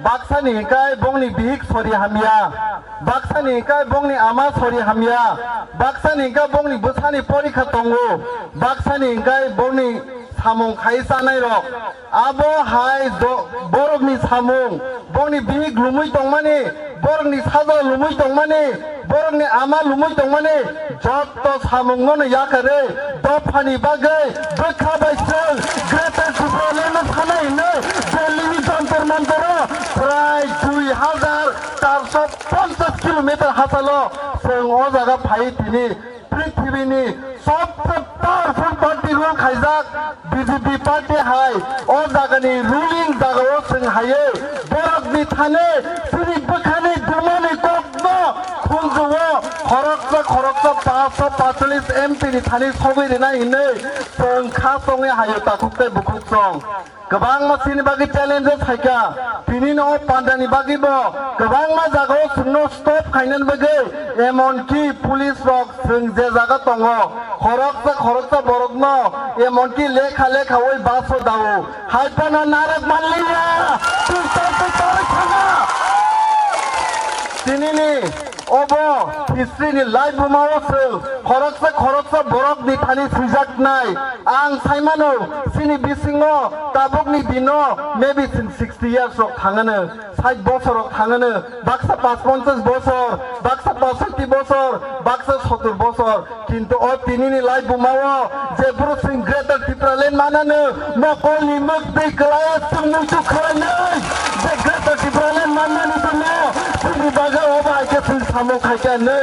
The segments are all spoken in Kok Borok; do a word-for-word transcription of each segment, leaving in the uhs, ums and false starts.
Baksani hingkai bongni bihik sori hamya, baksani hingkai bongni ama sori hamya, baksani hingkai bongni bwsani porikha tongo, baksani hingkai bongni samung khai chanai rok. Abo hai do-, borokni samung, bongni bihik lumui tongmani, borokni saja lumui tongmani, borokni ama lumui tongmani, jotto samungno no yakarwi dophani bagwi bwkha bai chwng Greater Tipraland no sana hinwi Delhi ni Jantar Mantar o prai dui hajar charso ponchas kilometer hachalo chwng o jaga phai tini prithibini sobse powerful party rule khaijak B J P party hai o jagani ruling jagao chwng haiwi borokni thani chini bwkhani dumani kokno khunjuo khoroksa khoroksa paanch sho paanchchollish M P ni thani sogwi rina hinwi chwng kha chongwi haio takhuk tei bukhuk chong. Kwbangma chini bagwi challenges hai kha. Tini no o pandani bagwi bo kwbangma jagao chwngno stop khainani bagwi, emonki police rok chwng je jaga tongo, khoroksa khoroksa borokno emonki lekha lekha oi bus o dao. Hai phano narwk manliya. Twi twi twi twi thanga. Tinini obo history ni laibuma o chwng khoroksa khoroksa borok ni thani swijaknai. Ang saimano chini bisingo tabukni dino maybe chwng sixty years rok thangano, sait bosor rok thangano, baksa paanch ponchas bosor, baksa paanchsoti bosor, baksa sottur bosor. Kintu o tinini laibuma o je bwrwi chwng Greater Tipraland manano, mokolni mwk twi kwlai o chwng muitu khwlainai. Je Greater Tipraland manmani tongmo chwngni bagwi o bai khe chwng samung khai kha hinwi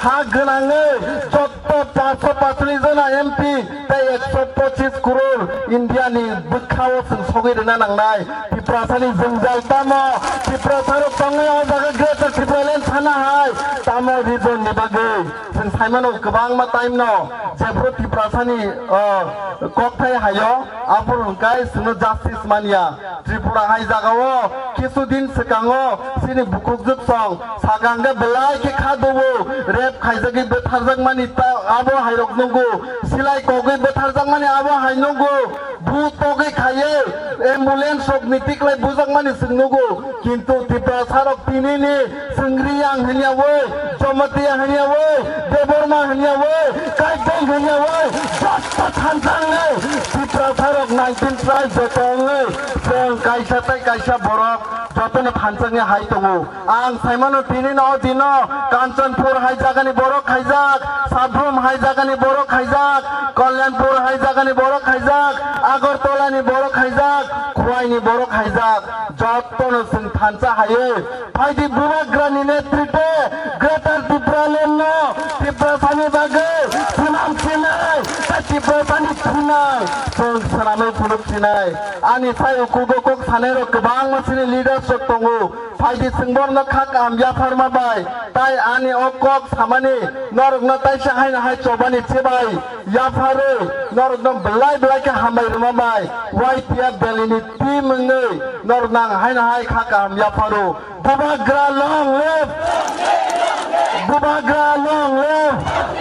ha gwnangwi jotto paanch sho paanchchollish jona M P tei ekso pochis crore India ni bwkha o chwng sogwi rwna nangnai. Tiprasani jwngjal tamo? Tiprasa rok tongwi o jaga Greater Tipraland sana hai tamo region ni bagwi? Chwng saimano kwbangma time no jephru Tiprasani, o, kokthai haio, aphuru hwnkhe chwngno justice manya. Tripura hai jagao kisu din swkango chini bukhukjwk song sakang khe belai khe kha dubu, rape khaijagwi bwtharjakmani ta-, abo hairok nukgo, silai kogwi bwtharjakmani abo hai nukgo. Bhut pogwi khaiwi ambulance rok ni tiklai bujakmani chwng nugo, kintu Tiprasa rok tinini chwng Riyang hwnyawi, Jamatia hwnyawi, Debbarma hwnyawi, Kaibeng hwnyawi, jotto thansa wngnai Tiprasa rok nineteen tribe jotto wngwi chwng kaisa tei kaisa borok jotono thansa wngwi hai tongo. Ang saimano tini no o dino Kanchanpur hai jagani borok khaijak, Sabrum hai jagani borok khaijak, Kalyanpur hai jagani borok khaijak, Agartala ni borok khaijak, Khowai ni borok khaijak, jottono chwng thansa haiwi phaidi Bubagra ni netritwe Greater Tipraland no Tiprasani bagwi swnam sinai, tei Tiprasani thunai chwng swnamwi phunuk sinai. Ani sai ukugo kok sanai rok kwbangma chini leaders rok tongo. Phaidi chwng borokno kha kaham yapharma bai, tai ani o kok samani norokno taisa haino hai chobani chibai yapharwi norokno belai belai khe hambai rwma bai Y T F Delhi ni team wngwi norokno ang haino hai kha kaham yapharo. Bubagra long live! Bubagra long live!